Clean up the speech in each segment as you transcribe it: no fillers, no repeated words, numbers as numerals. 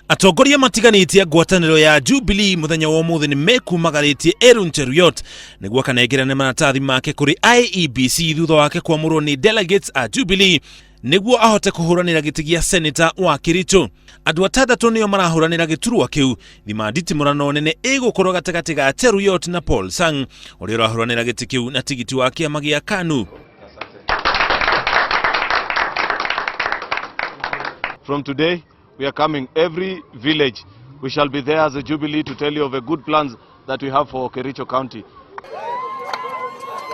Atongoria matiganĩte a ngwatanĩro ya Jubilee mũthenya wa ũmũthĩ nĩ mekumagarĩtie Aaron Cheruiyot nĩguo akanengerane maratathi make kũrĩ IEBC thutha wake kwamũrwo nĩ delegates a Jubilee nĩguo ahote kũhũranĩra gĩtĩ gĩa seneta wa Kericho. Andũ atandatũ nĩo marahũranĩra gĩturwa kĩu, thima nditimũrano nene ĩgũkorwo gatagatĩ ga Cheruiyot na Paul Sang ũrĩa ũrahũranĩra gĩtĩ kĩu na tigiti wa kĩama gĩa KANU. From today, we are coming every village. We shall be there as a Jubilee to tell you of the good plans that we have for Kericho County.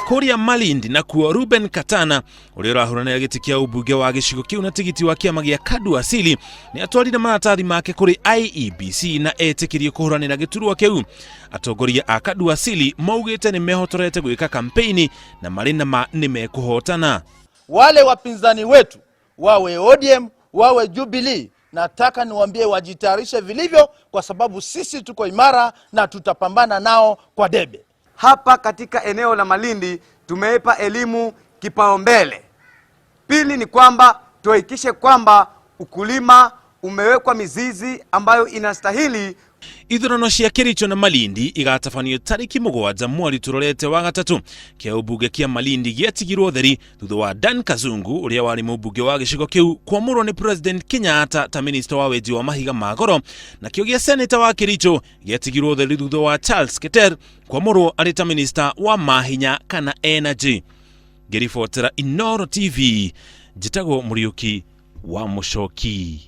Kũrĩa Malindi nakuo Ruben Katana ũrĩa ũrahũranĩra gĩtĩ kĩa ũmbunge wa gĩcigo kĩu na tigiti wa kĩama gĩa Kadu Asili nĩ atwarire maratathi make kũrĩ IEBC na etĩkĩrio kũhũranĩra gĩturwa kĩu. Atongoria a Kadu Asili maugĩte nĩ mehotorete gwĩka kampeini na marĩ na ma nĩ mekũhotana. Wale wapinzani wetu wawe ODM wawe Jubilee, nataka niwaambie wajitayarishe vilivyo, kwa sababu sisi tuko imara na tutapambana nao kwa debe. Hapa katika eneo la Malindi tumeipa elimu kipaumbele. Pili ni kwamba tuhakikishe kwamba ukulima umewekwa mizizi ambayo inastahili. Ithurano cia Kericho na Malindi igatabanio tariki 7 mweri turorete wa gatatũ. Kĩa ũmbunge kĩa Malindi gĩatigirwo theri thutha wa Dan Kazungu ũrĩa warĩ mũmbunge wa gĩcigo kĩu kwamũrwo nĩ President Kenyatta ta minista wa wenji wa mahiga ma goro, nakĩo gĩa seneta wa Kericho gĩatigirwo theri thutha wa Charles Keter kwamũrwo arĩ ta minista wa mahinya kana energy. Ngĩribotera Inooro TV, njĩtagwo Mũriũki wa Mũcoki.